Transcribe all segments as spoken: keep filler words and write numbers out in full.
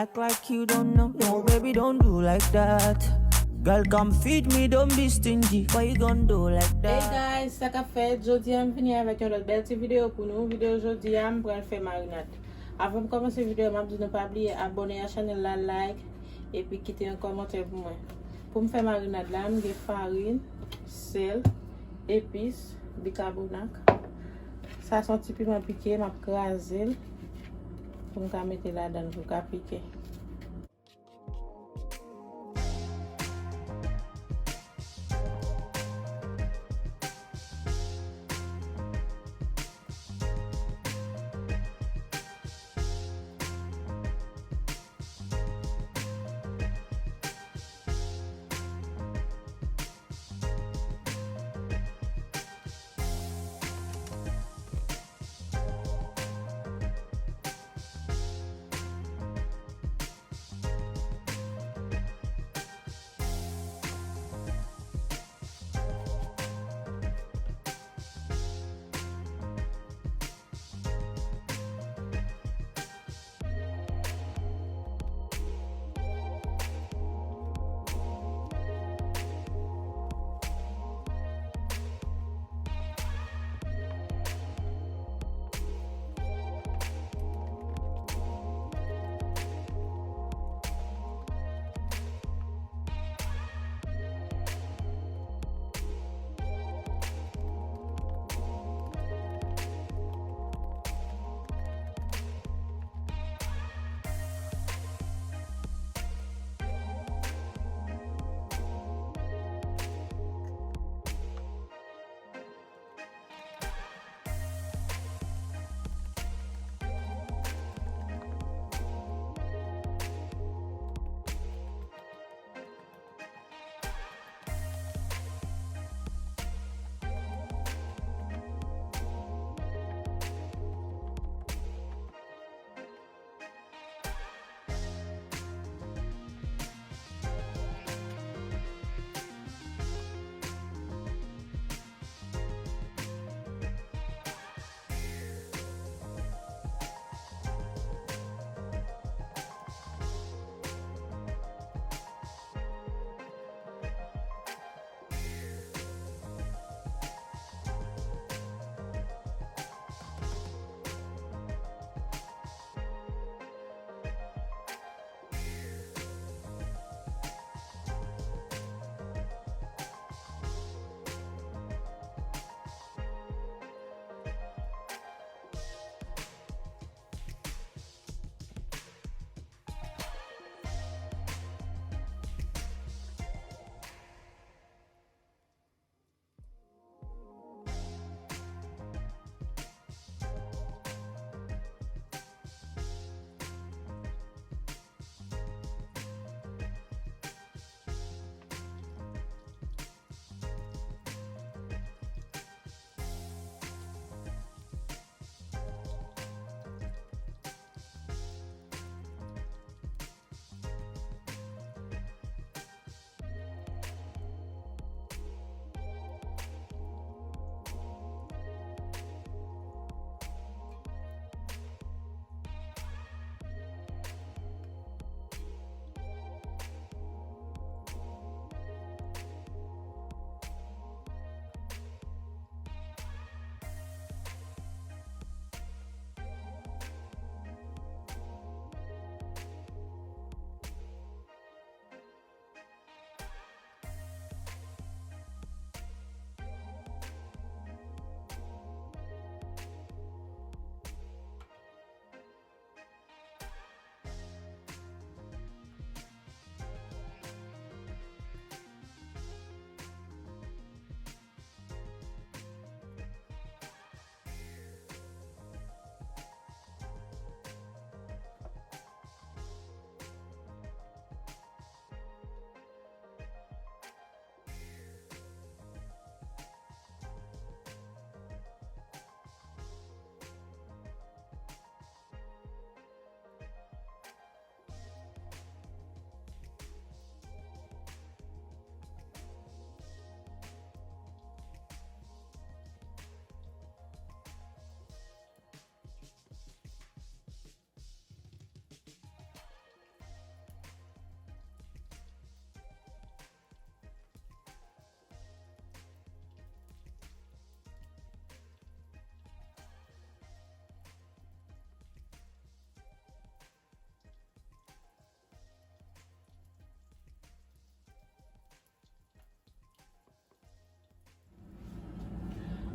Act like you don't know. No, baby, don't do like that. Girl, come feed me, don't be stingy. Why you gonna do like Hey that? Guys, sa k ap fèt? Jodi a m vini avèk yon lòt bèl ti videyo pou nou. Videyo jodi a, m pral fè marinad. Avan m kòmanse videyo, m ap di nou pa bliye abòne a chanèl la, like, epi kite yon kòmantè pou mwen. Pou m fè marinad la, m gen farin, sèl, epis, bikabonak. Sa se yon ti piman pike, m ap kraze l pou m ka mete ladan l pou l ka pike.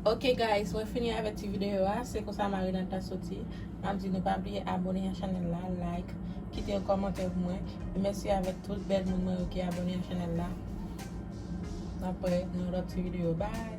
Ok guys, mwen fini avèk ti videyo a. Se konsa marinad la soti. M ap di nou pa bliye abone a chanèl la, like, kite yon kòmantè pou mwen. E mèsi avèk tout bèl moun mwen yo ki abone a chanèl la. N ap wè nan lòt ti videyo. Bye!